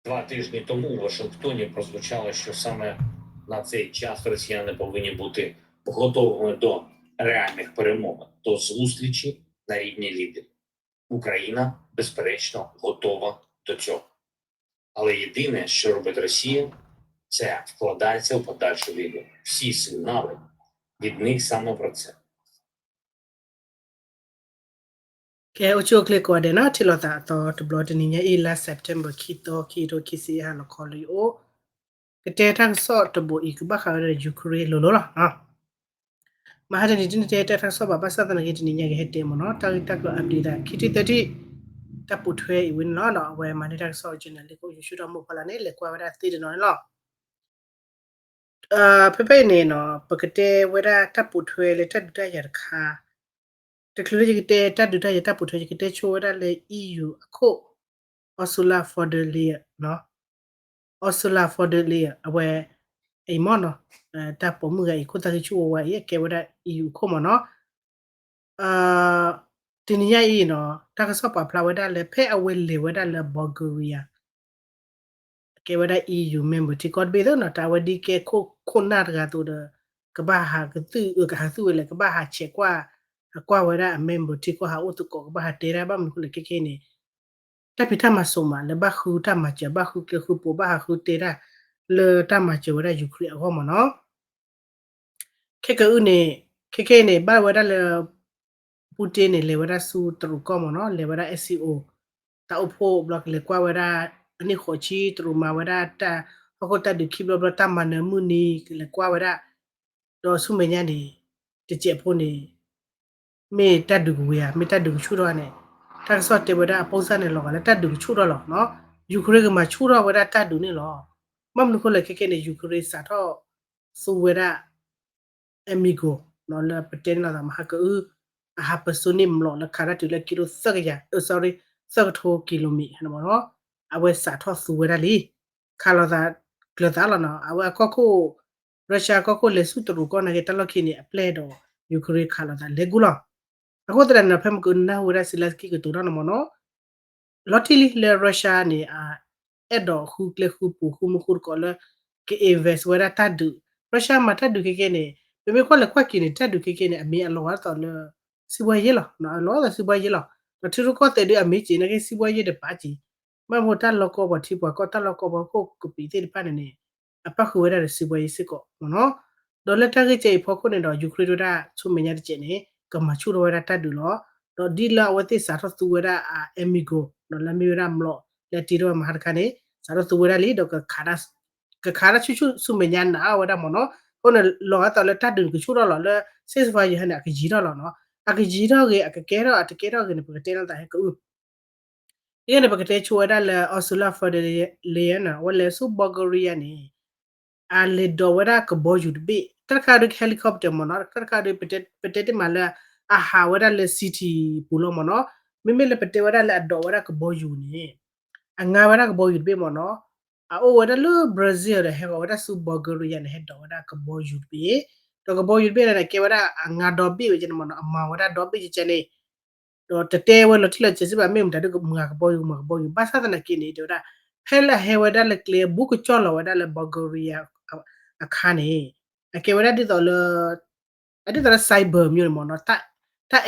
Два тижні тому у Вашингтоні прозвучало, що саме на цей час росіяни повинні бути готовими до реальних перемовин, до зустрічі на рівні лідерів. Україна, безперечно, готова до цього. Але єдине, що робить Росія, це вкладається у подальшу війну. Всі сигнали від них саме про це. ကဲ အိၣ်ဆူၣ်အိၣ်ချ့ကိးဂၤဒဲးနီၤ, ထံၣ်လိာ်သးအသီတဘျီ တနံၤညါအံၤ လါ September ခံသီ ခံကထိခံဆံယဲၢ် ဟါလီၤခီလၢယအိၣ် ကတဲတၢ်ကစီၣ်တဘိအံၤ ကဘၣ်ဃးဝဲဒၣ် Ukraine လိၤလိၤလီၤ. မဟါတနံၤ ဒ်နတဲတၢ်ကစီၣ်ဘၣ် ဘၣ်ဆၣ်သနာ်က့ တနံၤညါကဟဲတဲမ့ၢ်နီၤ တၢ်ဂ့ၢ်တၢ်ကျိၤ update သး ခံထံၣ်သၢထံၣ် တၢ်ပိာ်ထွဲအံၤဝဲန့ၣ်လီၤ. အဝဲမၤန့ၢ်တၢ်ကစီၣ် original လၢကအိၣ် YouTube ထီၣ်မိၢ်ဖီလာ်န့ၣ် လဲၤကွၢ်ဝဲဒၣ်သ့တနီၤန့ၣ်လီၤ. ဖဲဖဲအံၤန့ၣ်နီၤ ပကတဲဝဲဒၣ်တၢ်ပိာ်ထွဲလၢတၢ်ဒုးတၢ်ယၤတခါ, တချုးလၢယကတဲတၢ်ဒုးတၢ်ယၤတၢ်ပိာ်ထွဲ ယကတဲဆိဝဲဒၣ်လၢ E U အခိၣ် Ursula von der Leyen နီၤ, Ursula von der Leyen အဝဲ အံၤမ့ၢ်နီၤ, တၢ်ပိာ်မုၣ်ဂၤအံၤ ခိၣ်သၣ်ဂံၢ်ဆူၣ်ဝါဝါအံၤ အကဲဝဲဒၣ် E U အခိၣ်မ့ၢ်နီၤ. တနံၤညါအံၤနီၤ တၢ်ကစီၣ်ပာ်ဖျါဝဲဒၣ်လၢ ဖဲအဝဲလဲၤဝဲဒၣ်လၢ Bulgaria အကဲဝဲဒၣ် E U member ထံကီၢ်တဘ့ၣ်သ့နီၤ, တၢ်အဝဲဒ်ကဲခိၣ်ခိၣ်နၢ်တဂၤအသိးဒီး ကဘၣ်ဟးကသုၣ်အကဟးသုၣ်ဝဲလဲၣ်, ကဘၣ်ဟးဆဲးကွၢ် ဟးကွၢ်ဝဲဒၣ်အ member ထံကီၢ် ဟးအိၣ်သကိး ကဘၣ်ဟးတဲဒၣ် ဘၣ်မနုၤအဃိလဲၣ်ခဲခဲအံၤန့ၣ် တၢ်ဖံးတၢ်မၤစိးမး လၢဘၣ်ဃုတၢ်မၤစၢၤ ဘၣ်ဃုကျဲဃုပိၤ ဘၣ်ဟးဃုတဲတၢ် လၢတၢ်မၤစၢၤဝဲဒၣ် Ukraine အဂီၢ်မ့ၢ်နီၤ. ခဲကအုၣ်န့ၣ် ခဲခဲအံၤန့ၣ် ဘၣ်ဝဲဒၣ်လၢ Putin န့ၣ် လဲၤဝဲဒၣ်ဆူတရူးကီၢ်မ့ၢ်နီၤ, လဲၤဝဲဒၣ် S C O တၢ်အိၣ်ဖှိၣ်ဘျီ ကလဲၤကွၢ်ဝဲဒၣ် အနံၣ်ဃိးဆံ တရူးမၤဝဲဒၣ်တၢ် ဟီၣ်ခိၣ်တၢ်ဒုးခံဘျီဘျီ တၢ်မၤနၢၤမုၢ်နံၤ ကလဲၤကွၢ်ဝဲဒၣ် ဒီးဆူမဲာ်ညါန့ၣ် တစဲးဖိန့ၣ် မ့ၢ်တၢ်ဒုးကဝံၤဧါ မ့ၢ်တၢ်ဒုးကဆူၣ်ထီၣ်ဧါန့ၣ် တၢ်ကစီၣ်တဲဝဲဒၣ်အပိၢ်စၢ်န့ၣ် လီၤဂာ်လၢတၢ်ဒုးကဆူၣ်ထီၣ်လီၤနီၤ. Ukraine ကမၤဆူၣ်ထီၣ်ဝဲဒၣ်တၢ်ဒုးန့ၣ်လီၤ. ဘၣ်မနုၤအဃိလဲၣ်ခဲခဲန့ၣ် Ukraine စးထီၣ်သူဝဲဒၣ် Amigo နီၤ လၢပတဲန့ၣ်လီၤသး မဟါကအုၣ် အဟးပၢၢ်စိန့ၣ် မျိာ်လၢခးတၢ်တုၤလၢကံလိသၢကယၤ အ sorry သၢကထိကံလိမံၤမ့ၢ်နီၤ, အဝဲစးထီၣ်သူဝဲဒၣ်လံ ခးလိာ်သးကျၢၤသးလီၤနီၤ. အဝဲအကီၢ်ခိၣ် Russia အကီၢ်ခိၣ်လဲၤဆူတရူးကီၢ်နာ်က့ တၢ်လီၢ်ခံန့ၣ် အပျဲၢ်ဒီး Ukraine ခးလိာ်သးလဲၤကူၣ်လီၤ. အဃိသတးန့ၣ် ဖဲမ့ၢ်ကနၢ်ဟူဝဲဒၣ် Zelensky ကတိၤတၢ်န့ၣ်မ့ၢ်နီၤ လီၤတံၢ်လံလၢ Russia န့ၣ် အဲၣ်ဒိးဃုကျဲဃုပိၤဃုမူဃုတကိးလၢ က invest ဝဲဒၣ်တၢ်ဒုး Russia မၤတၢ်ဒုးခဲခဲန့ၣ် ပမ့ၢ်ကွၢ်လဲၤကွၢ်က့ၤန့ၣ် တၢ်ဒုးခဲခဲန့ၣ် အမ့ၢ်အလီၤဂာ်ဒ်သိးလၢ စံးဘှီယ့ၢ်လီၤ, အလီၤဂာ်ဒ်သိးစံးဘှီယ့ၢ်လီၤ. ဒီးထံရူၢ်ကီၢ်သဲးဒုးအမ့ၢ်က့ၤနာ်က့ စံးဘှီယ့ၢ်တပာ်က့ၤ ဘၣ်မနုၤတၢ်လီၢ်ကီၢ်ပှၤထံပှၤကီၢ် တၢ်လီၢ်ကီၢ်ပှၤခိၣ်ကပံာ်သ့ၣ်တဖၣ်န့ၣ်န့ၣ် အပၣ်ဃုာ်ဝဲဒၣ်ဒီးစံးဘှီယ့ၢ်စ့ၢ်ကီးမ့ၢ်နီၤ. ဒီးလၢတၢ်ဂ့ၢ်ကဲအံၤဖီခိၣ်န့ၣ်ဒီး Ukraine ဒိၣ်ဒၣ်ဆူမဲာ်ညါတစဲးန့ၣ် ကမၤဆူၣ်ထီၣ်ဝဲဒၣ်တၢ်ဒုးလီၤ. ဒီးဒ်လၢအဝဲသ့ၣ်စးထီၣ်သူဝဲဒၣ်အ Amigo လၢမ့ၢ်ဝဲဒၣ်မျိာ်လၢတ့ထီၣ်ဝဲမဟါတခါန့ၣ် စးထီၣ်သူဝဲဒၣ်လံ ဒီး ကခးတၢ်ဆူၣ်ဆူၣ်ဆူၣ်မဲာ်ညါနးအါဝဲဒၣ်မ့ၢ်နီၤ. အဃိန့ၣ် လီၤဂာ်ဒ်သိးလၢတၢ်ဒုးန့ၣ်ကဆူၣ်ထီၣ်လီၤ လၢ ceasefire ဟဲန့ၣ် အကယံၤထီၣ်လီၤနီၤ. အကယံၤထီၣ်ဂ့ၤ အကကဲထီၣ် အတကဲထီၣ်ဂ့ၤန့ၣ် ပကတဲလိာ်သးဟဲကအုၣ် ဒ်န့ၣ် ပကတဲဆိဝဲဒၣ်လၢ Ursula von der Leyen နီၤ အဝဲလဲၤဆူ Bulgaria န့ၣ် အလဲၤဒိးဝဲဒၣ်ကဘီယူၤတဘ့ၣ် တၢ်တခါဒုး helicopter မ့ၢ်နီၤ တၢ်တခါဒုး ပတဲတ့ၢ်မးလၢ အဟးဝဲဒၣ်လၢ city ပူၤလီၤမ့ၢ်နီၤ. မ့မ့ၢ်လၢပတဲဝဲဒၣ်လၢအဒိးဝဲဒၣ်ကဘီယူၤန့ၣ် အငါဝဲဒၣ်ကဘီယူၤတဘ့ၣ်မ့ၢ်နီၤ အအိၣ်ဝဲဒၣ်လၢ Brazil ဒီးဟဲဂီၤဝဲဒၣ်ဆူ Bulgaria န့ၣ် ဟဲဒိးဝဲဒၣ်ကဘီယူၤတဘ့ၣ် ဒီးကဘီယူၤတဘ့ၣ်န့ၣ် ကဲဝဲဒၣ်အငါဒီဘ့ၣ်ဝဲကဲန့ၣ်မ့ၢ်နီၤ အမၤဝဲဒၣ်ဒီဘ့ၣ်ကဲန့ၣ် ဒီးတတဲဝဲလီၤတံၢ်လီၤဆဲးစ့ၢ်ဘၣ် မ့ၢ်မတၤဒုးကမၤကဘီယူၤ မၤကဘီယူၤ ဘၣ်ဆၣ်သနာ်က့န့ၣ် တဲဝဲဒၣ် ဖဲလၢအဟဲဝဲဒၣ်လၢကျဲဘူးကစီၢ်လီၤဝဲဒၣ်လၢ Bulgaria အခါန့ၣ် အကဲဝဲဒၣ်ဒ်သိးလၢ အဒ်သိးလၢ cyber မျိုးန့ၣ်မ့ၢ်နီၤ တၢ်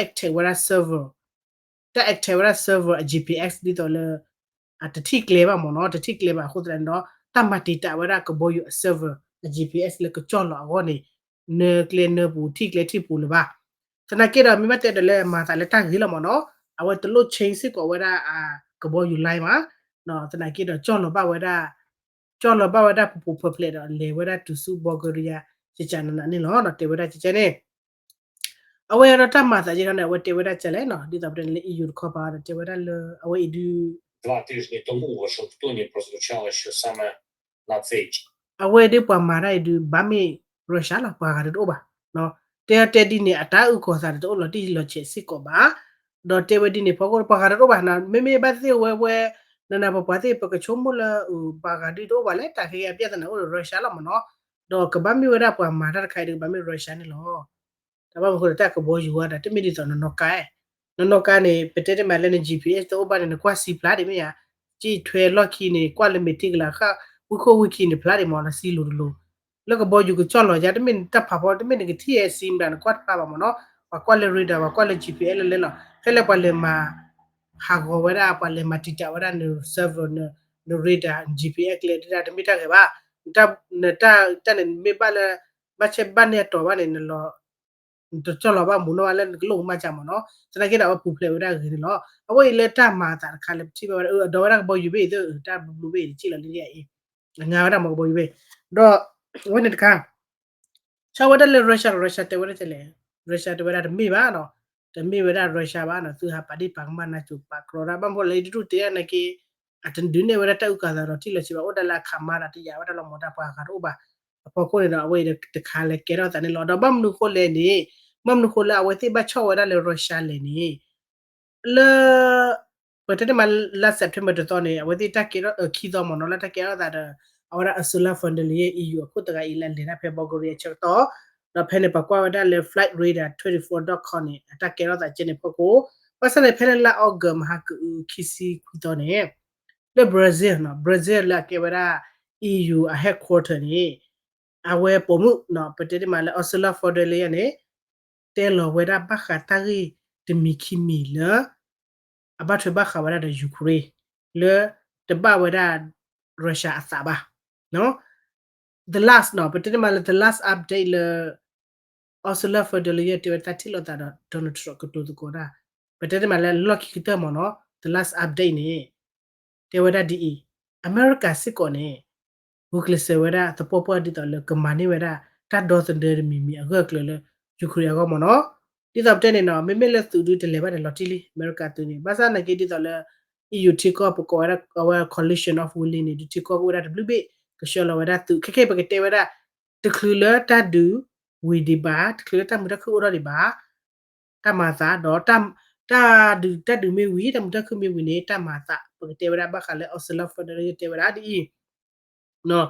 attack ဝဲဒၣ် server တၢ် attack ဝဲဒၣ် server အ G P S ဒ်သိးလၢ အတထံၣ်ကျဲဘၣ်မ့ၢ်နီၤ တထံၣ်ကျဲဘၣ်အဃိသတးန့ၣ်ဒီး တၢ်မၤတံာ်တာ်ဝဲဒၣ်ကဘီယူၤအ server အ G P S လၢကစီၢ်လီၤအဂီၢ်န့ၣ် နၢၤကျဲနၢၤပူၤ ထံၣ်ကျဲထံၣ်ပူၤလၢၤဘၣ်. သနာ်က့ဒီး မ့ၢ်ဘၣ်တဲဒီးလၢမၤသးလၢတၢ်ဂ့ၤလီၤမ့ၢ်နီၤ အဝဲတလိၣ် change စ့ၢ်ကီးဝဲဒၣ်အကဘီယူၤ line မး သနာ်က့ဒီး ကစီၢ်လီၤဘၣ်ဝဲဒၣ် ကစီၢ်လီၤဘၣ်ဝဲဒၣ်ပူၤပူၤဖျဲးဖျဲးဒီး လဲၤဝဲဒၣ်တုၤဆူ Bulgaria ကကနနန့ၣ်လီၤ ဒီးတဲဝဲဒၣ်ကကဲန့ၣ် အဝဲဒီးတၢ်မၤသးကဲထီၣ်န့ၣ် အဝဲတဲဝဲဒၣ်ကလဲၣ်နီၤ ဒ်သိးပတဲန့ၣ်လၢ E U တခီပၤဒီးတဲဝဲဒၣ်လၢ အဝဲအံၤဒုး Два тижні тому у Вашингтоні прозвучало, що саме на цей час အဝဲဒုးပှၤမၤတၢ်အံၤဒုး ဘၣ်မ့ၢ် Russia လီၤ ပှၤဂၤဒုးတအိၣ်ဘၣ် တဲတဲဒ်န့ၣ် အတၢ်အုၣ်ကီၤသးဒီးတအိၣ်လီၤတံၢ်လီၤဆဲးစ့ၢ်ကီးဘၣ် ဒီးတဲဝဲဒ်န့ၣ် ဖီခိၣ်ပှၤဂၤဒုးတအိၣ်ဘၣ် မ့မ့ၢ်ဘၣ်သ့ၣ်ဝဲဝဲ နနၢ်ပှၤပှၤသ့ၣ် ပကဆိကမိၣ်လၢ ပှၤဂၤဒုးတအိၣ်ဘၣ်လဲၣ် တၢ်ခဲကဲအ ပြဿနာ အိၣ်ဒီး Russia လီၤမ့ၢ်နီၤ ဒီးကဘၣ်မ့ၢ်ဝဲဒၣ်ပှၤမၤတၢ်တခါအံၤဒုး ကဘၣ်မ့ၢ် Russia န့ၣ်လီၤ. တၢ်ဘၣ်မနုၤအဃိလဲၣ် တၢ်ကဘီယူၤဝဲဒီး တမ့ၢ်ဒ်သိးနနီၢ်ကါ နနီၢ်ကါန့ၣ် ပတဲတ့ၢ်မးလၢန G P S တအိၣ်ဘၣ်န့ၣ် နကွၢ်စံးဖျါဒံးမ့ၢ်ဧါ ကံၣ်ထွဲလီၢ်ခံန့ၣ် ကွၢ်လၢမ့ၢ်ထံၣ်ကလၤဃၣ် ဝံခိၣ်ဝံခံန့ၣ် ဖျါဒံးမ့ၢ်နီၤ စံလိၤတလိၤ လၢကဘီယူၤကကၠီၣ်လီၤယါ တမ့ၢ်တၢ်ဖးဖီ တမ့ၢ်နကထံၣ်အဲၣ်စံမတၤ နကွၢ်တဖျါဘၣ်မ့ၢ်နီၤ ပှၤကွၢ်လၢ radar ပှၤကွၢ်လၢ G P S လၢလဲၣ်လီၤ ဖဲလၢပှၤလဲၤမၤ ဟးဂီၤဝဲဒၣ် ပှၤလဲၤမၤတံာ်တာ်ဝဲဒၣ်န server န radar G P S ကျဲဒၣ် တမ့ၢ်တၢ်ဂ့ၤဘၣ် နတၢ်န့ၣ် မ့ၢ်ဘၣ်လၢ ဘၣ်ဆဲးဘၣ်န့ၢ်အတီၤဘၣ်န့ၣ် နလီၤ နတကၠီၣ်လီၤဘၣ်မူနီၢ်ဘၣ်လၢနကလိၣ်ကမၣ်ကၢ်မ့ၢ်နီၤ သနာ်က့ဒီး အဝဲပူၤဖျဲးဝဲဒၣ်ဂ့ၤန့ၣ်လီၤ အဝဲအံၤလၢတၢ်မၤအသးတခါလၢပထံၣ်ဘၣ်ဝဲဒၣ် အဒီးဝဲဒၣ်ကဘီယူၤဘ့ၣ်အံၤသ့ၣ် တၢ်ဘျုးဘျုးဘ့ၣ်အံၤ တစံၣ်လီၤလံအံၤ အငါဝဲဒၣ်မ့ၢ်ကဘီယူၤဘ့ၣ် ဒီး အဝဲန့ၣ်တခါ ဆၢဝဲဒၣ်လၢ Russia ဒီး Russia တဲဝဲဒၣ်လဲၣ် Russia တဲဝဲဒၣ်တမ့ၢ်ဘၣ်နီၤ တမ့ၢ်ဝဲဒၣ် Russia ဘၣ်နီၤ သုဟးပာ်ဒ့ၣ်ပာ်ကမၣ်နါစိၤပာ်ကြီဒၣ် ဘၣ်မနုၤဃိလဲၣ် ယတဒူၣ်တဲဒၣ်နာ်က့ အတဒုးနဲၣ်ဝဲဒၣ်တၢ်အုၣ်ကၤသးဒီးထံၣ်လီၤစံးဘၣ် အိၣ်ဒၣ်လၢအခးမါဒီးတယာ်ဝဲဒၣ်လီၤမ့ၢ်တၢ်ပှၤဂၤတအိၣ်ဘၣ် အဖီခိၣ်န့ၣ်ဒီး အဝဲအံၤတခါလၢကဲထီၣ်သးန့ၣ်လီၤ ဒီးဘၣ်မနုၤဃိလဲၣ်န့ၣ် ဘၣ်မနုၤဃိလၢအဝဲသ့ၣ်ဘၣ်ဆီၣ်ဝဲဒၣ်လၢ Russia လဲၣ်န့ၣ် လၢ ပတဲတ့ၢ်မးလါ September တသီန့ၣ် အဝဲသ့ၣ်တၢ်ကဲထီၣ်ခံသီမ့ၢ်နီၤ လၢတၢ်ကဲထီၣ်သးဒီး အဝဲဒၣ် Ursula von der Leyen EU အခိၣ်တဂၤအံၤလၢအလဲၤတၢ်ဖဲ Bulgaria အဆၢကတီၢ် ဒီးဖဲန့ၣ် ပှၤကွၢ်ဝဲဒၣ်လၢ flight radar twenty-four dot com န့ၣ် အတၢ်ကဲထီၣ်သးကဲန့ၣ်ဖီခိၣ် ဘၣ်ဆၣ်န့ၣ် ဖဲလၢလါ August မဟါကအုခံဆံခွံသီန့ၣ် လၢ Brussels နီၤ Brussels လၢအကဲဝဲဒၣ် EU အ headquarter န့ၣ် အဝဲပိာ်မုၣ်နီၤ ပတဲတ့ၢ်မးလၢ Ursula von der Leyen န့ၣ် တဲလီၤဝဲဒၣ်ဘၣ်ဃးတၢ်ဂ့ၢ်တမံၤခံမံၤလၢ အဘၣ်ထွဲဘၣ်ဃးဝဲဒၣ်ဒီး Ukraine လၢတဘၣ်ဝဲဒၣ် Russia အသးဘၣ် the last နီၤ ပတဲတ့ၢ်မးလၢ the last update လၢ Ursula von der Leyen တဲဝဲတၢ်ထံၣ်လိာ်သးဒီး Donald Trump ကတိၤသကိးတၢ် ပတဲတ့ၢ်မးလၢလီၢ်ခံကတၢၢ်မ့ၢ်နီၤ the last update န့ၣ် တဲဝဲဒၣ်ဒ်အံၤ အမဲရကၤစ့ၢ်ကီးန့ၣ် ဂုာ်ကျဲးစၢးဝဲဒၣ်သပှၢ်ပှၢ်ဒ်သိးလၢကမၤန့ၢ်ဝဲဒၣ် တၢ်ဒီသဒၢတမံၤမံၤအဂၢၢ်အကျၢၤလၢ Ukraine အဂီၢ်မ့ၢ်နီၤ ဒ်သိးပတဲန့ၣ်နီၤ မ့မ့ၢ်လၢသုးဒုတလဲၤဘၣ်န့ၣ်လီၤတံၢ်လံ အမဲရကၤသုးန့ၣ် ဘၣ်ဆၣ်နာ်က့ဒ်သိးလၢ EU ထံကီၢ် ပကိးဝဲဒၣ်အဝဲ coalition of willing န့ၣ် ဒုးထံကီၢ်ကအိၣ်ဝဲဒၣ်တဘျုးဘ့ၣ် ကဆှၢလီၤဝဲဒၣ်သုး ခဲကဲပကတဲဝဲဒၣ် တချုးလၢတၢ်ဒုးဝံၤဒံးဘၣ် တချုးလၢတၢ်မုာ်တၢ်ခုၣ်အိၣ်ထီၣ်ဒံးဘၣ် တၢ်မၤအသး ဒီး တၢ်ဒုး တၢ်ဒုးမ့ၢ်ဝံၤ တၢ်မုာ်တၢ်ခုၣ်မ့ၢ်ဝံၤန့ၣ် တၢ်မၤအသး ပကတဲဝဲဒၣ်ဘၣ်ဃးလၢ Ursula von der Leyen တဲဝဲဒၣ်ဒ်အံၤ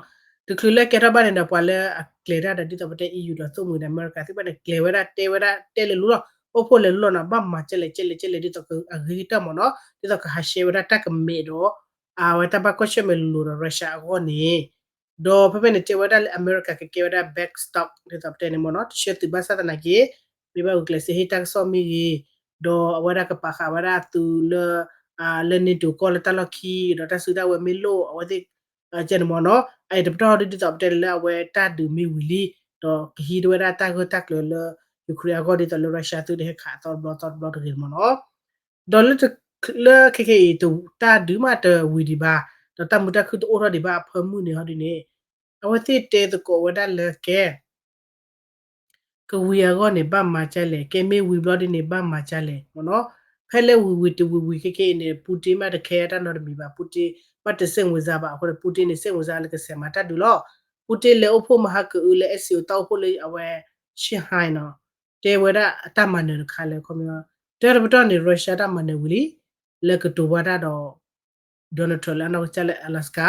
တချုးလၢကဲထီၣ်ဘၣ်န့ၣ်ဒီး ပှၤလၢအကျဲၤတၢ်ဒီးဒ်သိးပတဲ EU ဒီးသိၣ်မှံၤဒီးအမဲရကၤသ့ၣ်တဖၣ်န့ၣ် ကျဲၤဝဲဒၣ်တဲဝဲဒၣ်တဲလဲၤလိၤလီၤ အိၣ်ဖှိၣ်လဲၤလိၤလီၤနီၤ ဘၣ်မၤကဲလဲၣ်ကဲလဲၣ်ကဲလဲၣ် ဒ်သိးကအဂ့ၤကတၢၢ်မ့ၢ်နီၤ ဒ်သိးကဟးရှဲဝဲဒၣ်တၢ်ကမဲာ်ဒီး အဝဲတၢ်ဘၣ်ကွၢ်ဆၢၣ်မဲာ်လိၤလိၤဒီး Russia အဂီၢ်န့ၣ် ဒီးဖဲဖဲန့ၣ်တဲဝဲဒၣ်လၢအမဲရကၤကကဲဝဲဒၣ် backstop ဒ်သိးပတဲန့ၣ်မ့ၢ်နီၤ တဆှၢသုးဘၣ်ဆၣ်သနာ်က့ မ့ၢ်ဘၣ်ဂုာ်ကျဲးစၢးဟ့ၣ်တၢ်ကစီၣ်မ့ၢ်ဂ့ၤ ဒီးအဝဲဒၣ်ကပာ်ဃာ်ဝဲဒၣ်သုးလၢ လၢ NATO ကီၢ်လၢတၢ်လီၢ်ခံ ဒီးတၢ်စုကဝဲၤမ့ၢ်လိၣ် အဝဲသ့ၣ် ကဲန့ၣ်မ့ၢ်နီၤ အအံၤတပတီၢ်ဒ်သိးပတဲလၢ လၢအဝဲတၢ်ဒုးမ့ၢ်ဝံၤလံ ဒီးကဟံးဝဲဒၣ်တၢ်ဂၢၢ်တၢ်ကျၢၤလၢ Ukraine အဂီၢ်ဒ်သိးလၢ Russia သုးတဟဲခးအသီတဘျီသီတဘျီတဂ့ၤမ့ၢ်နီၤ ဒီးလၢ လၢခဲခဲအံၤ တၢ်ဒုးမးတဝံၤဒံးဘၣ် ဒီးတၢ်မုာ်တၢ်ခုၣ်တအိၣ်ထီၣ်ဒံးဘၣ်အဖၢမုၢ်န့ၣ်ဟီဒ်န့ၣ် အဝဲသ့ၣ်တဲသကိးဝဲဒၣ်လၢကဲ ကဝံၤအဂီၢ်န့ၣ် ဘၣ်မၤကလဲၣ် ကဲမ့ၢ်ဝံၤဘျီဒ်န့ၣ် ဘၣ်မၤကလဲၣ်မ့ၢ်နီၤ ဖဲလၢဝံၤဝံၤတဝံၤဝံၤခဲခဲအံၤန့ၣ် Putin မ့ၢ်တခဲတၢ်နီတမံၤဘၣ် Putin မ့ၢ်တစဲၣ်ဝင်စားဘၣ်အဃိန့ၣ် Putin န့ၣ် စဲၣ်ဝင်စားလၢကဆဲးမၤတၢ်ဒုးလီၤ Putin လဲၤအိၣ်ဖှိၣ်မဟါကအုလၢ အဲၣ်စံၣ်အိၣ်တၢ်အိၣ်ဖှိၣ်လၢအဝဲ Shanghai နီၤ တဲဝဲဒၣ်အတၢ်မၤနၢၤတခါလၢ ခီပညီ တၢ်တပတီၢ်န့ၣ် Russia တၢ်မၤနၢၤဝံၤလံ လၢကတိၤဘၣ်တၢ်ဒီး Donald Trump လၢအနီၢ်ကစၢ်လၢ Alaska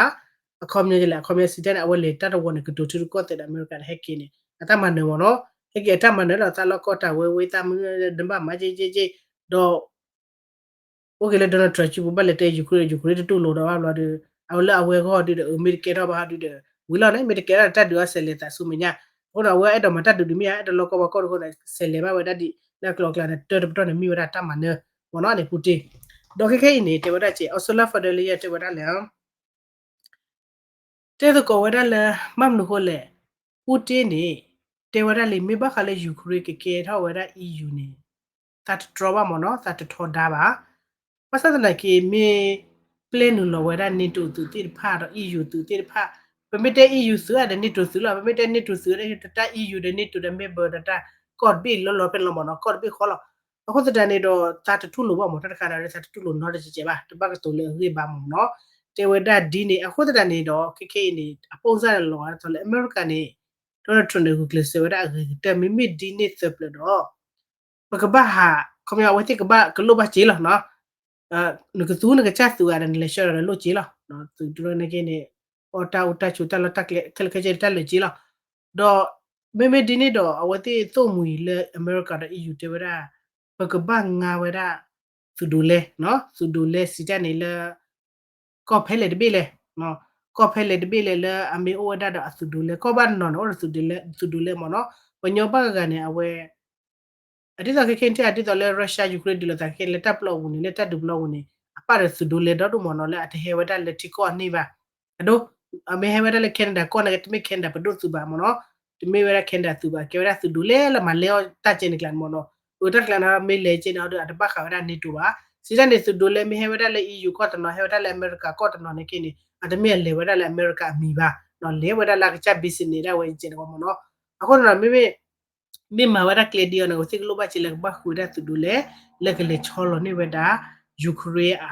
အခီပညီလဲၣ် အခီပညီစံးတၢ်န့ၣ် အဝဲလဲၤတၢ်တဝီန့ၣ် ကတိၤထံရူၢ်ကီၢ်သဲးဒီးအမဲရကၤန့ၣ် ဟဲက့ၤန့ၣ် အတၢ်မၤနၢၤမ့ၢ်နီၤ ဟဲက့ၤအတၢ်မၤနၢၤလီၤ သးလီၢ်ကီၢ်တၢ်ဝဲဝဲ သးမုၢ် နဘၣ်မၤက့က့က့ ဒီး အိၣ်က့ၤလၢ Donald Trump စုပူၤဘၣ်လဲၤတဲ Ukraine Ukraine တတူၢ်လိာ်ဒီးဘၣ်ဘျီဒီး အဝဲလၢအဝဲအဂီၢ်ဒုးဒီး မ့ၢ်တကဲထီၣ်ဘၣ်ဟီဒုးဒီး ဝံၤလီၤန့ၣ် မ့ၢ်တကဲထီၣ်တၢ်ဒုးအီၤ ဆဲးလဲၤသးဆူမဲာ်ညါ အဃိဒီး အဝဲအဲၣ်ဒိးမၤတၢ်ဒုးဒုးမ့ၢ်ဧါ အဲၣ်ဒိးလီၢ်ကီၢ်ပှၤကီၢ်တဃိန့ၣ် ဆဲးလဲၤဘၣ်ဝဲဒၣ်ဒ် လၢအကျိၤအကျဲန့ၣ် တၢ်တပတီၢ်န့ၣ် မ့ၢ်ဝဲဒၣ်တၢ်မၤနၢၤ မ့ၢ်နီၤန့ၣ် Putin ဒီးခဲခဲအံၤန့ၣ် တဲဝဲဒၣ်ကဲ Ursula von der Leyen တဲဝဲဒၣ်လၢ တဲသကိးဝဲဒၣ်လၢ ဘၣ်မနုၤဃိလဲၣ် Putin န့ၣ် တဲဝဲဒၣ်လံ မ့ၢ်ဘၣ်ဃးလၢ Ukraine ကကဲထီၣ်ဝဲဒၣ် EU န့ၣ် သးတတြီဘၣ်မ့ၢ်နီၤ သးတထီဒါဘၣ် ဘၣ်ဆၣ်သနာ်က့ မ့ၢ်ပျဲနုာ်လီၤဝဲဒၣ် NATO သုးသ့ၣ်တဖၣ်ဒီး EU သုးသ့ၣ်တဖၣ် ပမ့ၢ်တဲ EU သုးဧါဒီး NATO သုးလီၤ ပမ့ၢ်တဲ NATO သုးဒီး တၢ် EU ဒီး NATO ဒီး member ဒီးတၢ် ကီၢ်တဘ့ၣ်လီၤလီၤဖဲန့ၣ်လီၤမ့ၢ်နီၤ ကီၢ်တဘ့ၣ်ဃီလီၤ အဃိသတးန့ၣ်ဒီး သးတတူၢ်လိာ်ဘၣ်မ့ၢ် တၢ်တခါဒီး သးတတူၢ်လိာ်နီတစဲးစဲးဘၣ် တဘၣ်ကတိၤလၢအဂ့ၢ်ဘၣ်မ့ၢ်နီၤ တဲဝဲဒၣ်ဒ်န့ၣ် အဃိသတးန့ၣ်ဒီး ခဲခဲအံၤန့ၣ် အပိၢ်စၢ်န့ၣ်လီၤဂာ်ဒ်သိးလၢအမဲရကၤန့ၣ် Donald Trump န့ၣ် ဂုာ်ကျဲးစၢးဝဲဒၣ်အဂ့ၤကတၢၢ် မ့မ့ၢ်ဒ်န့ၣ်သၢပျၢၤဒီး ပကဘၣ်ဟး ခီပညီအဝဲသ့ၣ်ကဘၣ်ကလိၣ်ဘၣ်စ့လီၤနီၤ နကသူနကစၢ်သုးဂၤဒီး နလဲၤဆှၢဒီးလိၣ်စ့လီၤ သုးတရၢန့ၣ်က့န့ၣ် အီၣ်တၢ်အိၣ်တၢ်ဆိးတၢ်လီၢ်တၢ်ကျဲ ခဲလၢာ်ခဲဆ့န့ၣ် တၢ်လၢာ်စ့လီၤ ဒီး မ့မ့ၢ်ဒ်န့ၣ်ဒီး အဝဲသ့ၣ်သိၣ်မှံၤလၢအမဲရကၤဒီး EU တဲဝဲဒၣ် ပကဘၣ်ငါဝဲဒၣ် သုးဒိးလဲ သုးဒိးလဲစံးတၢ်န့ၣ်လၢ ကီၢ်ဖဲလဲၣ်တဘ့ၣ်လဲၣ်, ကီၢ်ဖဲလဲၣ်တဘ့ၣ်လဲၣ်လၢအမ့ၢ်အိၣ်ဝဲဒၣ်ဒီးအသုးဒိးလဲ ကီၢ်ဘၣ်တနီၤန့ၣ် အိၣ်ဒီးသုးဒိးလဲမ့ၢ်နီၤ, ပှၤကညီဘၣ်ဂၤဂၤန့ၣ် အဝဲ အဒ်သိးခဲခဲအံၤ ဒ်သိးလၢ Russia Ukraine ဒုးလိာ်သးခဲခဲလၢတၢ်ပျီအပူၤန့ၣ် လၢတၢ်ဒုးပျီပူၤန့ၣ် အပၣ်ဒီးသုးဒိးလဲဒီဒိၣ်မ့ၢ်နီၤ လၢအတဟဲဝဲဒၣ်လၢထံကီၢ်အန့ၣ်ဘၣ်. အဒိ အမ့ၢ်ဟဲဝဲဒၣ်လၢ Canada ကီၢ်န့ၣ် တမ့ၢ် Canada ပဒိၣ်သုးဘၣ်မ့ၢ်နီၤ, တမ့ၢ်ဝဲဒၣ် Canada သုးဘၣ်, ကဲဝဲဒၣ်သုးဒိးလဲလၢမၤလဲအီၣ်တၢ်ကဲန့ၣ်ကျါန့ၣ်မ့ၢ်နီၤ, အတၢ်ကျါန့ၣ်မ့ၢ်လဲၤကဲန့ၣ်ဒီး အတဘၣ်ဃးဝဲဒၣ် NATO ဘၣ်. စံးတၢ်န့ၣ် သုးဒိးလဲမ့ၢ်ဟဲဝဲဒၣ်လၢ EU ကီၢ်တနီၤ ဟဲဝဲဒၣ်လၢအမဲရကၤကီၢ်တနီၤန့ၣ်က့န့ၣ် အတမ့ၢ်အလဲၤဝဲဒၣ်လၢအမဲရကၤအမံၤဘၣ်, လဲၤဝဲဒၣ်လၢအကစၢ် business ဒၣ်ဝဲကဲန့ၣ်မ့ၢ်နီၤ. အဃိန့ၣ်ဒီး မ့မ့ၢ် မ့ၢ်မၤဝဲဒၣ်ကျဲဒ်အံၤန့ၣ် အဝဲသ့ၣ်ကလိၣ်ဘၣ်စ့လၢကဘၣ်ဃုဝဲဒၣ်သုးဒိးလဲ လၢကလဲၤဆီလီၤန့ၢ်ဝဲဒၣ် Ukraine အ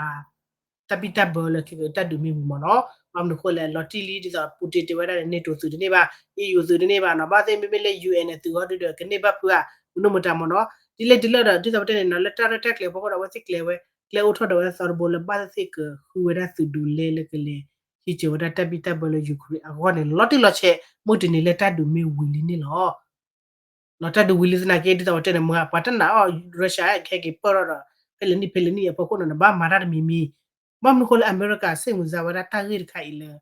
တၢ်ဘံၣ်တၢ်ဘၢလၢခဲကတၢ်ဒုးမ့ၢ်ဝံၤမ့ၢ်နီၤ. ဘၣ်မနုၤအဃိလဲၣ် လီၤတံၢ်လံဒ်သိး Putin တဲဝဲဒၣ်န့ၣ် NATO သုးတန့ၢ်ဘၣ်, EU သုးတန့ၢ်ဘၣ်နီၤ, ဘၣ်သ့ၣ်မ့မ့ၢ်လၢ UN အသုးဟီဒုဒီး ကန့ၢ်ဘၣ်ဖုးဧါ, မနုၤမတၤမ့ၢ်နီၤ. ဒ်လဲၣ်ဒ်လဲၣ်ဒီး ဒ်သိးပတဲန့ၣ်နီၤ လၢတၢ်ရဲၣ်တၢ်ကျဲၤဖီခိၣ်ဒီး အဝဲသ့ၣ်ကျဲၤဝဲ ကျဲအိၣ်ထီၣ်ဒီးဝဲသီတဘိလၢဘၣ်သ့ၣ်သ့ၣ်ကဃုဝဲဒၣ်သုးဒိးလဲလၢကလဲၤ ဟံးစၢၤဝဲဒၣ်တၢ်ဘံၣ်တၢ်ဘၢလၢ Ukraine အဂီၢ်န့ၣ် လီၤတံၢ်လီၤဆဲး မုၢ်တနံၤလၢတၢ်ဒုးမ့ၢ်ဝံၤလံန့ၣ်လီၤ. တၢ်ဒုးဝံၤလံသနာ်က့ ဒ်သိးပတဲန့ၣ် မ့ၢ်ပှၤတနာ်အီၤ Russia ဟဲက့ၤပၢၢ်ထီၣ်ဒီး ဖဲလဲၣ်နံၣ်ဖဲလဲၣ်နံၣ်အဖီခိၣ်န့ၣ် နဘၣ်မၤတၢ်တမံၤမံၤ. ဘၣ်မနုၤဃိလၢအမဲရကၤ စိတ်ဝင်စား ဝဲဒၣ်တၢ်ဂ့ၢ်တခါအံၤလၢ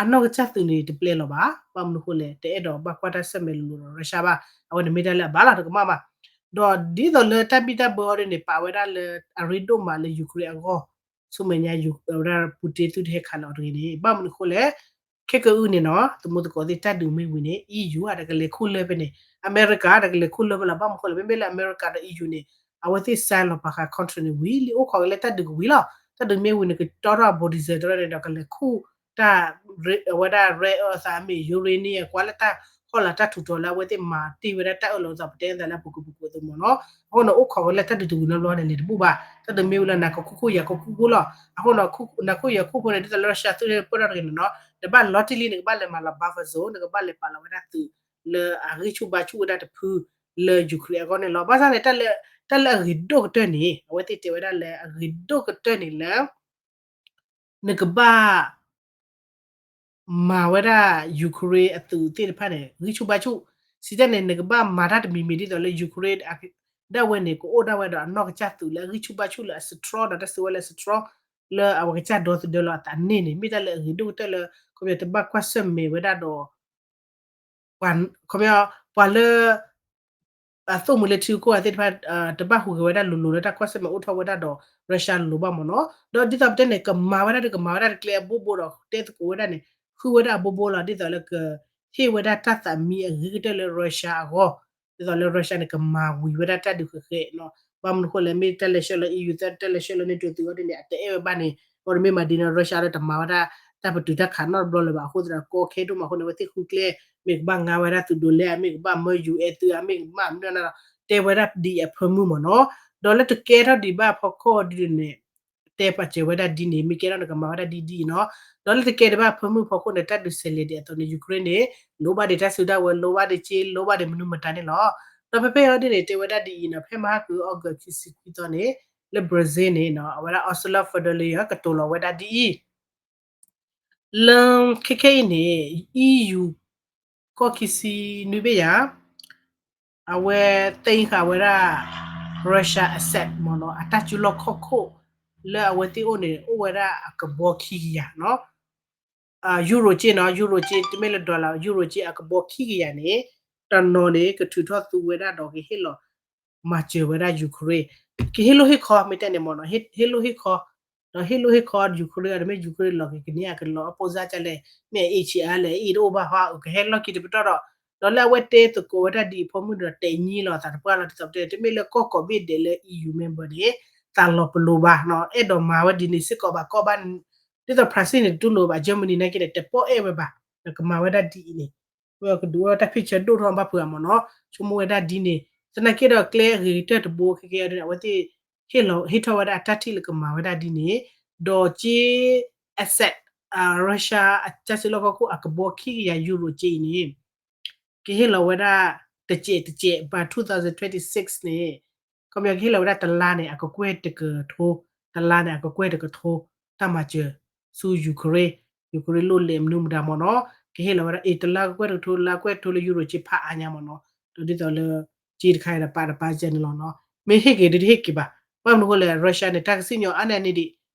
အနီၢ်ကစၢ်သုးန့ၣ်တပျဲလီၤဘၣ်. ဘၣ်မနုၤဃိလဲၣ် တအဲၣ်ဒိးဘၣ်ကွၢ်တၢ်ဆၢၣ်မဲာ်လိၤလိၤဒီး Russia ဘၣ်. အဝဲန့ၣ်မ့ၢ်တၢ်လၢအဘၣ်လီၤတကမၣ်ဘၣ်. ဒီးဒ်သိးလၢတၢ်ဘံၣ်တၢ်ဘၢအီၤဒ်န့ၣ် ပာ်ဝဲဒၣ်လၢအရ့ဒိၣ်မးလၢ Ukraine အဂီၢ် ဆူမဲာ်ညါ ဝဲဒၣ် Putin သုတဟဲခးလၢအီၤတဂ့ၤန့ၣ် ဘၣ်မနုၤဃိလဲၣ် ခဲကအုၣ်န့ၣ်နီၤ သမူသကိးသ့ၣ်တၢ်ဒုးမ့ၢ်ဝံၤန့ၣ် EU ဧါ တကလဲၤခူၣ်လၢဖဲန့ၣ် အမဲရကၤ တကလဲၤခူၣ်လၢဖဲလီၤ. ဘၣ်မနုၤဃိလဲၣ် မ့မ့ၢ်လၢအမဲရကၤဒီး EU န့ၣ် အဝဲသ့ၣ် sign လီၤပာ်ဃာ် contract န့ၣ်ဝံၤလံ အိၣ်ခိးက့ၤလၢတၢ်ဒုးကဝံၤလီၤ. တၢ်ဒုးမ့ၢ်ဝံၤန့ၣ် ကတီထီၣ်အ border တဖၣ်န့ၣ်ဒီး ကလဲၤခူၣ်တၢ် အဝဲဒၣ် rare earth အမ့ၢ် uranium ကွၢ်လၢတၢ်ဟီၣ်လာ်တၢ်ထူးတီၤလၢအဝဲသ့ၣ်မၤတ့ၢ်ဝဲဒၣ်တၢ်အၢၣ်လီၤသး ပတဲသးလၢအပူၤကွံာ်ပူၤကွံာ်အသိးမ့ၢ်နီၤ. အဃိန့ၣ် အိၣ်ခိးက့ၤလၢတၢ်ဒုးတဝံၤနီတဘျီန့ၣ် လဲၤတဘူၣ်ဘၣ်. တၢ်ဒုးမ့ၢ်ဝံၤလၢနၤကခူၣ်ခူၣ်ယၤကခူၣ်ခူၣ်လီၤ. အဃိန့ၣ် နၤခိၣ်ယၤခိၣ်ဖိန့ၣ် ဒ်သိးလၢ Russia သုးပၢၢ်ထီၣ်တဂ့ၤန့ၣ်နီၤ နဘၣ်လီၤတံၢ်လံ နကဘၣ်လဲၤမၤလီၤ buffer zone နကဘၣ်လဲၤပာ်လီၤဝဲဒၣ်သုးလၢအဂံၢ်ဆူၣ်ဘါဆူၣ်ဝဲဒၣ်တဖုလၢ Ukraine အဂီၢ်န့ၣ်လီၤ. ဘၣ်ဆၣ်န့ၣ် တၢ်လၢအဂ့ၤဒိၣ်ကတၢၢ်န့ၣ် အဝဲသ့ၣ်တဲဝဲဒၣ်လၢအဂ့ၤဒိၣ်ကတၢၢ်န့ၣ်လၢ နကဘၣ် မၤဝဲဒၣ် Ukraine အသုးသ့ၣ်တဖၣ်န့ၣ် ဂံၢ်ဆူၣ်ဘါဆူၣ်, စံးတၢ်န့ၣ် နကဘၣ်မၤတၢ်တမံၤမံၤဒ်သိးလၢ Ukraine ဒၣ်ဝဲန့ၣ် ကအိၣ်ဒၣ်ဝဲဒီးအနီၢ်ကစၢ်သုးလၢအဂံၢ်ဆူၣ်ဘါဆူၣ်လၢအ strong ဒီးတၢ်စုကဝဲၤလၢအ strong လၢအဝဲကစၢ်ဒီသဒၢလီၤအသးန့ၣ်န့ၣ် မ့ၢ်တၢ်လၢအဂ့ၤဒိၣ်ကတၢၢ်လၢ ခီပညီတဘၣ်ကွၢ်ဆၢၣ်မဲာ်ဝဲဒၣ်ဒီး ခီပညီ ပှၤလၢ အသိၣ်မှံၤလၢထံဂုၤကီၢ်ဂၤသ့ၣ်တဖၣ် တဘၣ်ဟူးဂဲၤဝဲဒၣ်လိၤလိၤလၢတၢ်ကွၢ်ဆၢၣ်မဲာ်အိၣ်ထီၣ်ဝဲဒၣ်ဒီး Russia လိၤလိၤဘၣ်မ့ၢ်နီၤ. ဒီးဒ်သိးပတဲန့ၣ် ကမၤဝဲဒၣ်ဒီးကမၤဝဲဒၣ်တကျဲအဘိဘိဒီး တဲသကိးဝဲဒၣ်န့ၣ် ဃုဝဲဒၣ်အဘိဘိလီၤ. ဒ်သိးလၢကဟ့ၣ်ဝဲဒၣ်တၢ်သးမံအဂ့ၤကတၢၢ်လၢ Russia အဂီၢ်, ဒ်သိးလၢ Russia န့ၣ် ကမၤဝံၤဝဲဒၣ်တၢ်ဒုးဃဲးဃဲးနီၤ. ဘၣ်မနုၤအဃိလဲၣ် မ့ၢ်တၢ်လဲၤဆှၢလၢ EU သၢ တၢ်လဲၤဆှၢလၢ NATO သုးအီၤဒ်န့ၣ် အတအဲၣ်ဝဲဘၣ်န့ၣ် အဃိန့ၣ်မ့ၢ်မၤဒ်န့ၣ် Russia ဒီးတမၤဝဲဒၣ် တၢ်ပတုာ်တၢ်ခးနီတဘျီလၢၤဘၣ်. အဃိသတးဒီး ကီခဲဒိၣ်မးအဃိန့ၣ် အဝဲသ့ၣ်ဃုကျဲ မ့ၢ်ကဘၣ်ငါဝဲဒၣ်သုးဒိးလဲ မ့ၢ်ကဘၣ်မၢ UN သုး မ့ၢ်ကဘၣ်မနုၤန့ၣ်ဒီး တဲဝဲဒၣ်ဒ်အံၤအဖၢမုၢ်မ့ၢ်နီၤ. ဒီးလၢတကဲထီၣ်ဒံးဘၣ်အဖီခိၣ်ဒ်န့ၣ် တဲပာ်စၢၤဝဲဒၣ်ဒ်န့ၣ် မ့ၢ်ကဲထီၣ်န့ၣ် ကမၤဝဲဒၣ်ဒ်ဒ်အံၤနီၤ. ဒီးလၢတကဲဒံးဘၣ်အဖၢမုၢ်ဖီခိၣ်န့ၣ် တၢ်ဒုးဆဲးလဲၤဒံးအသိးန့ၣ် Ukraine န့ၣ် လိၣ်ဘၣ်ဒံးတၢ်စုတၢ်ဝဲၤ လိၣ်ဘၣ်ဒံးစ့ လိၣ်ဘၣ်ဒံးမနုၤမတၤန့ၣ်လီၤ. ဒီးဖဲဖဲအံၤဒ်န့ၣ် တဲဝဲဒၣ်ဒ်အံၤနီၤ ဖဲမဟါက August ခံဆံခွံသီန့ၣ် လၢ Brazil န့ၣ်နီၤ အဝဲဒၣ် Ursula von der Leyen ကတိၤလီၤဝဲဒၣ်ဒ်အံၤ လၢခဲခဲအံၤန့ၣ် EU ကီၢ်ခံဆံနွံဘ့ၣ်ယၤ အဝဲသ့ၣ်ညါဃာ်ဝဲဒၣ် Russia asset မ့ၢ်နီၤ အတၢ်စုလီၢ်ခီၣ်ခိၣ် လၢအဝဲသ့ၣ်အိၣ်န့ၣ် အိၣ်ဝဲဒၣ်အကဘီခံကယၤနီၤ Euro က့နီၤ Euro က့ တမ့ၢ်လၢ dollar Euro က့အကဘီခံကယၤန့ၣ် တနီၤန့ၣ် ကထုးထီၣ်သူဝဲဒၣ်ဒီးကဟ့ၣ်လီၤ မၤစၢၤဝဲဒၣ် Ukraine ကဟ့ၣ်လိာ်ဟ့ၣ်ခီ မ့ၢ်တဲန့ၣ်မ့ၢ်နီၤ ဟ့ၣ်လိာ်ဟ့ၣ်ခီ ဒီးဟ့ၣ်လိာ်ဟ့ၣ်ခီ Ukraine ဒီးမ့ၢ် Ukraine လီၤက့ၤကန့ၢ်အကလီၤအပီၢ်စၢ်ကလဲၣ် မ့ၢ်အ့ၣ်ဆံးအါလဲၣ် အ့ၣ်တအိၣ်ဘၣ်ဟီ ကဟဲလီၢ်ခံတပတီၢ်ဒီး ဒီးလၢအဝဲတဲသကိးဝဲဒၣ်ဒ်အံၤအဖၢမုၢ်ဒီး တဲာ်ညံလိာ်အသးတပှၢ်လီၤ ဒ်သိးပတဲ တမ့ၢ်လၢကီၢ်ကိးဘ့ၣ်ဒဲး လၢ EU member န့ၣ် သးလီၤပလိာ်ဘၣ်နီၤ အဲၣ်ဒိးမၤဝဲဒ်န့ၣ်စ့ၢ်ကီးဘၣ် ကီၢ်ဘၣ် ဒ်သိး France န့ၣ် တတူၢ်လိာ်ဘၣ် Germany နာ်က့န့ၣ် တပီၢ်အဲၣ်ဝဲဘၣ် ဒီးကမၤဝဲဒၣ်ဒ်အံၤန့ၣ် ဝဲကဒုးအိၣ်ဒီးတၢ်ဖံးဆၢဒိၣ်ထီၣ်ဘၣ်ဖုးအါမ့ၢ်နီၤ ဆိကမိၣ်ဝဲဒၣ်ဒ်န့ၣ် သနာ်က့ဒီးကျဲအဂ့ၤကတၢၢ်တဘိခဲကဲအံၤန့ၣ် အဝဲသ့ၣ် ဟ့ၣ်လီၤ ဟ့ၣ်ထီၣ်ဝဲဒၣ်အတၢ်ထံၣ်လၢကမၤဝဲဒၣ်ဒ်န့ၣ် ဒီးက့ asset Russia အတၢ်စုလီၢ်ခီၣ်ခိၣ်အကဘီခံကယၤ Euro က့အံၤန့ၣ် ကဟ့ၣ်လီၤဝဲဒၣ် တစဲးတစဲး ဘၣ် two thousand twenty-six န့ၣ် ခီပညီကဟ့ၣ်လီၤဝဲဒၣ်တလါန့ၣ် အကကွဲၢ်တကထိ တလါန့ၣ် အကကွဲၢ်တကထိ တၢ်မၤစၢၤ ဆူ Ukraine Ukraine လိၣ်လဲၤမနုၤမတၤမ့ၢ်နီၤ ကဟ့ၣ်လီၤဝဲဒၣ် အ့ တလါကကွဲၢ်တကထိ လါကွဲၢ်တကထိလၢ Euro က့ဖးအါညါမ့ၢ်နီၤ ဒီးဒ်သိးလၢ က့တခါအံၤဒီးပာ်တပာ်စၢၤန့ၣ်လီၤနီၤ မ့ၢ်ဟ့ၣ်က့ၤဒုးတဟ့ၣ်က့ၤဘၣ် ဘၣ်မနုၤအဃိလဲၣ် Russia န့ၣ် တၢ်ကစံၣ်ညီၣ်အါန့ၢ်အန့ၣ်ဒံး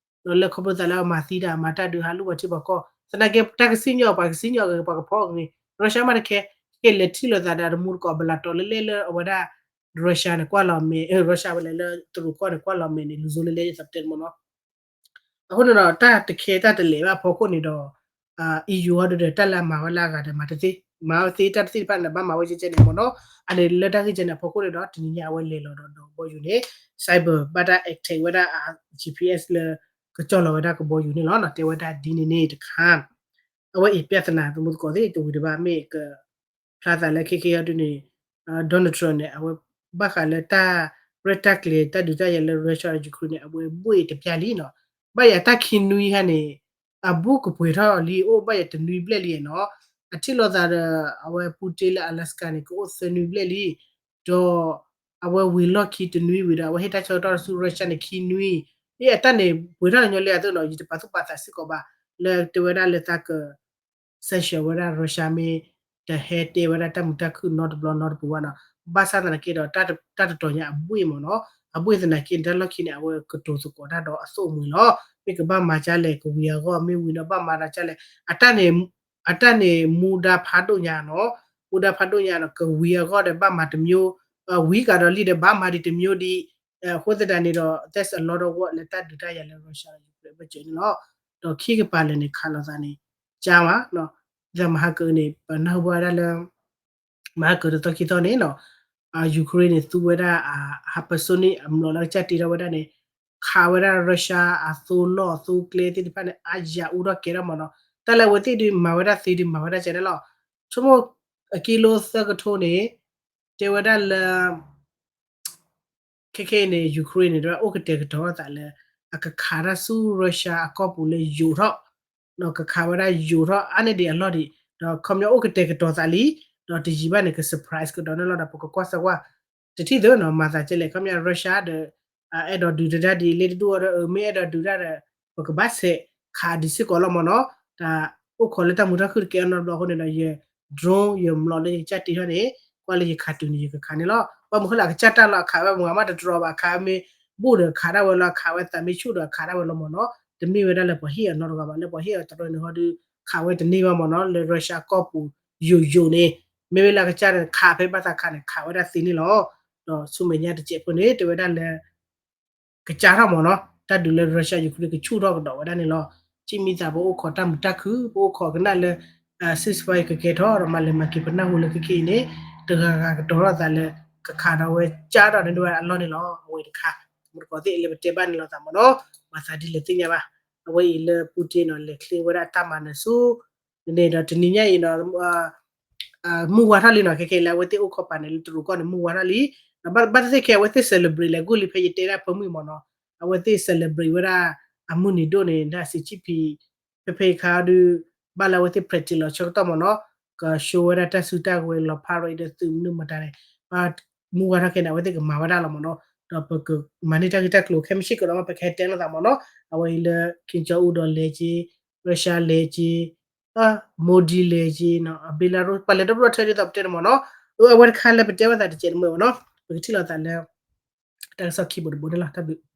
လၢခီဖျိသးလၢအမၤသံတၢ် အမၤတၢ်ဒုးဟးလူၢ်ပှၤထံပှၤကီၢ် သနာ်က့ တၢ်ကစံၣ်ညီၣ်ပှၤကစံၣ်ညီၣ်ဂ့ၤ ပှၤကဖီၣ်ဂ့ၤ Russia မ့ၢ်တခဲ ကလဲၤထံၣ်လိာ်သးဒီးတမူတကိး ဘၣ်လီၤတီၤလၢလဲၣ်လၢအဝဲဒၣ် Russia န့ၣ် ကွၢ်လီၤမဲာ် Russia ဝဲလဲၤလၢတရူးကီၢ်န့ၣ် ကွၢ်လီၤမဲာ်န့ၣ် လူၤစိလၢလဲၣ် ယသးပတဲန့ၣ်မ့ၢ်နီၤ. အဃိန့ၣ်ဒီး တၢ်တခဲတၢ်တလဲၤဘၣ်ဖီခိၣ်န့ၣ်ဒီး EU ဟီဒုဒီး တၢ်လၢအမၤဝဲလၢအဂၤဒီး မၤတသ့ မၤဝဲသ့တၢ်တသ့ၣ်တဖၣ်န့ၣ် ဘၣ်မၤဝဲကဲကဲန့ၣ်မ့ၢ်နီၤ. အန့ၣ်လၢတၢ်ဂ့ၢ်ကဲန့ၣ်အဖီခိၣ်န့ၣ်ဒီး တနံၤညါအဝဲလဲၤလီၤဒီး ဒီးကဘီယူၤန့ၣ် cyber ဘၣ်တၢ် attack ဝဲဒၣ် GPS လၢ ကကၠီၣ်လီၤဝဲဒၣ်ကဘီယူၤန့ၣ်လီၤ. တဲဝဲဒၣ်ဒ်န့ၣ်န့ၣ်တခါ အဝဲအံၤပြဿနာသမူသကိးသ့ၣ်တဝံၤတဘၣ် မ့ၢ်ကဖျါသးလၢခဲခဲအံၤဒုန့ၣ် Donald Trump န့ၣ် အဝဲဘၣ်ဃးလၢတၢ်ရဲၣ်တၢ်ကျဲၤတၢ်ဒုးတၢ်ယၤလၢ Russia ဒီး Ukraine န့ၣ် အဝဲဘှ့ၣ်တပျၢ်လံနီၤ. ဘၣ်ယၤတၢ်ခံနွံခါန့ၣ် အဘူးကပှဲၤထီၣ်လံ အိၣ်ဘၣ်ယၤတနွံဘျဲၣ်လံနီၤ. အထံၣ်လိာ်သးဒီး အဝဲ Putin လၢ Alaska န့ၣ် ကအိၣ်သၢနွံဘျဲၣ်လံ ဒီး အဝဲဝံၤလီၢ်ခံတနွံဝံၤဒီး အဝဲဟ့ၣ်တၢ်ဆၢကတီၢ်တဆူ Russia န့ၣ်ခံနွံ, အတၢ်န့ၣ်ပှဲၤထီၣ်ညီလၢအသိးနီၤ ယတပာ်သူၣ်ပာ်သးစ့ၢ်ကီးဘၣ် လၢတဲဝဲဒၣ်လၢသးက sanction ဝဲဒၣ် Russia မ့ၢ်တဟဲတဲဝဲဒၣ်တၢ်မုာ်တၢ်ခုၣ်နီတဘျီနီတပူၤဘၣ်နီၤ. ဘၣ်ဆၣ်သနာ်က့ဒီး တၢ်တတီၤညါအဘှ့ၣ်မ့ၢ်နီၤ, အဘှ့ၣ်သနာ်က့န့ၣ် တၢ်လီၢ်ခံန့ၣ် အဝဲကတိၤသကိးတၢ်ဒီးအသိၣ်အမှံၤလီၤ. မ့ၢ်ကဘၣ်မၤဒ်လဲၣ် ကဝံၤအဂီၢ် မ့ၢ်ဝံၤဒီးဘၣ်မၤဒ်လဲၣ် အတၢ်န့ၣ် အတၢ်န့ၣ်မူဒါဖးဒိၣ်ညါနီၤ, မူဒါဖးဒိၣ်ညါဒီး ကဝံၤအဂီၢ်ဒီးဘၣ်မၤတမျိုး, ဝံၤကဒီးလံဒီးဘၣ်မၤဒံးတမျိုးဒံး, အဃိသတးန့ၣ်ဒီး there's a lot of work လၢတၢ်ဒုးတၢ်ယၤလၢ Russia ဒီး Ukraine ဘၣ်စၢၤန့ၣ်လီၤ. ဒီးခံကပၤလၢာ်န့ၣ် ခးလိာ်သးန့ၣ် ကါမး, ဒီးမဟါကၢန့ၣ် ပနၢ်ဟူဘၣ်ဝဲဒၣ်လၢ မဟါကၢတသီခံသီန့ၣ်နီၤ Ukraine န့ၣ် သူဝဲဒၣ် hypersonic အမျိာ်လၢကစၢ်တ့ထီၣ်ဝဲဒၣ်န့ၣ် ခးဝဲဒၣ် Russia အသိလီၢ်အသိကျဲသ့ၣ်တဖၣ်န့ၣ် အါယၤအူထီၣ်ကဲထီၣ်မ့ၢ်နီၤ. တၢ်လၢအဝဲသ့ၣ်ဒုးမၤဝဲဒၣ်သ့ဒုး မၤဝဲဒၣ်ကဲန့ၣ်လီၤ. ဆိကမိၣ်အကံလိသၢကထိန့ၣ် တဲဝဲဒၣ်လၢ ခဲခဲအံၤန့ၣ် Ukraine န့ၣ် တဲဝဲဒၣ်အိၣ်ကတဲာ်ကတီၤအသးလၢ အကခးတၢ်ဆူ Russia အကီၢ်ပူၤလၢယိာ်ထီၣ်, ဒီးကခးဝဲဒၣ်ယိာ်ထီၣ်အါန့ၢ်ဒံးအလီၢ်ဒံး, ဒီးခီပညီအိၣ်ကတဲာ်ကတီၤသးလံ, ဒီးတယံာ်ဘၣ်န့ၣ် က surprise ကဒီးန့ၣ်လီၤ. ဒီးပကကွၢ်စၢၤကွၢ် တထံၣ်သ့နီၤ မၤသးကဲလဲၣ် ခီပညီ Russia ဒီး အဲၣ်ဒိးဒုးတဒါဒ်လဲၣ်တဒူၣ်အီၤဒီး မ့ၢ်အဲၣ်ဒိးဒုးတၢ်ဒီး ပကဘၣ်ဆဲးခးဒံးစ့ၢ်ကီးလီၤမ့ၢ်နီၤ. တၢ်အိၣ်ခိးလၢတၢ်မုာ်တၢ်ခုၣ်တကဲအနီတဘျီအဃိန့ၣ်ဒီး ယ drone ယမျိာ်လၢယကစၢ်တ့ထီၣ်န့ၣ် ကွၢ်လၢယခးတုၤန့ၣ် ယကခးန့ၣ်လီၤ. ဘၣ်မနုၤဃိလၢအကစၢ်တၢ်လီၤ အခးဝဲမုၢ်ဂၤမးတတြီၤဘၣ် အခးဝဲမ့ၢ်ဘူၣ်ဒီးခးဒၣ်ဝဲလီၤ အခးဝဲသးမ့ၢ်ဆူၣ်ဒီးအခးဒၣ်ဝဲလီၤမ့ၢ်နီၤ. တမ့ၢ်ဝဲဒၣ်လၢပှၤဟ့ၣ်အီၤနီတဂၤဘၣ် လၢပှၤဟ့ၣ်အီၤတရၢန့ၣ်ဟီဒီး ခးဝဲတန့ၢ်ဘၣ်မ့ၢ်နီၤ လၢ Russia ကီၢ်ပူၤယိာ်ယိာ်န့ၣ် မ့ၢ်ဝဲလၢအကစၢ်န့ၣ် ခးဖဲဘၣ်သးခးန့ၣ် ခးဝဲဒၣ်သ့န့ၣ်လီၤ. ဒီးဆူမဲာ်ညါတစဲးဖိန့ၣ် တဲဝဲဒၣ်လၢ ကစၢ်ထီၣ်မ့ၢ်နီၤ တၢ်ဒုးလၢ Russia Ukraine ကဆူၣ်ထီၣ်ကဒီးဝဲဒၣ်န့ၣ်လီၤ. စံးမံသးပအိၣ်ခိးတၢ်မုာ်တၢ်ခုၣ် ပအိၣ်ခိးကနၣ်လၢ ceasefire ကကဲထီၣ်ဒီးမၤလဲၤမၤက့ၤ ပနၢ်ဟူလၢခဲခဲအံၤန့ၣ် တဂၤဂၤကတီၤထီၣ်သးလၢ ကခးဒီးဝဲကၢ်ထီၣ်န့ၢ်ဒၣ်ဝဲအလီၢ်န့ၣ်လီၤ. အဝဲတခါ မုၢ်တကိးသ့ၣ်လၢပတဲဘၣ်န့ၣ်လီၤသးမ့ၢ်နီၤ မၤသးဒ်လဲၣ်သ့ၣ်ညါဘၣ်. အဝဲအံၤလၢ Putin နီၤ လဲၤချ့ဝဲဒၣ်တၢ်မၤနၢၤဆူ န့ၣ်ဒီးတနံၤညါအံၤနီၤ မုၢ်ဝါထီၣ်လံနီၤ ခဲခဲအံၤလၢအဝဲသ့ၣ်အိၣ်ခိးပာ်န့ၣ်လၢတရူးကီၢ်န့ၣ် မုၢ်ဝါထီၣ်လံ. ဘၣ်သ့ၣ်သ့ၣ်ခဲအဝဲသ့ၣ် celebrate လဲၤဂိၢ်လံဖဲယတဲဒၣ်ဖၢမုၢ်မ့ၢ်နီၤ အဝဲသ့ၣ် celebrate ဝဲဒၣ် အမုၢ်နံၤဒိၣ်န့ၣ် ဒၣ်စံးဆံဖံး ဖဲဖဲခါဒုး ဘၣ်လၢအဝဲသ့ၣ် practice လီၤဆၢကတီၢ်မ့ၢ်နီၤ က show ဝဲဒၣ်တၢ်စုတၢ်ကဝဲၤလီၤ parade ဒီးသုးမုၢ်မတၤန့ၣ် မုၢ်ဝါထီၣ်ခဲန့ၣ် အဝဲသ့ၣ်ကမၤဝဲဒၣ်လီၤမ့ၢ်နီၤ ဒီးပကမၤန့ၢ်တၢ်ဂ့ၢ်တၢ်ကျိၤခဲမုၢ်ဆ့ၣ်ကဒီးမ့ၢ် ပကဟဲတဲလိာ်သးမ့ၢ်နီၤ အဝဲအံၤလၢ Kim Jong Un ဒီးလဲၤက့ၤ Russia လဲၤက့ၤ Modi လဲၤက့ၤ Belarus ပှၤလဲၤဒီပုၢ်ဒီဝဲၢ်ထဲဒ်သိးပတဲန့ၣ်မ့ၢ်နီၤ အဝဲတခါလၢပတဲဝဲသးတစဲးန့ၣ်မ့ၢ်နီၤ ပကထံၣ်လိာ်သးလၢ တၢ်ကစီၣ်ခံဘိတဘိန့ၣ်လီၤ တၢ်ဘျုး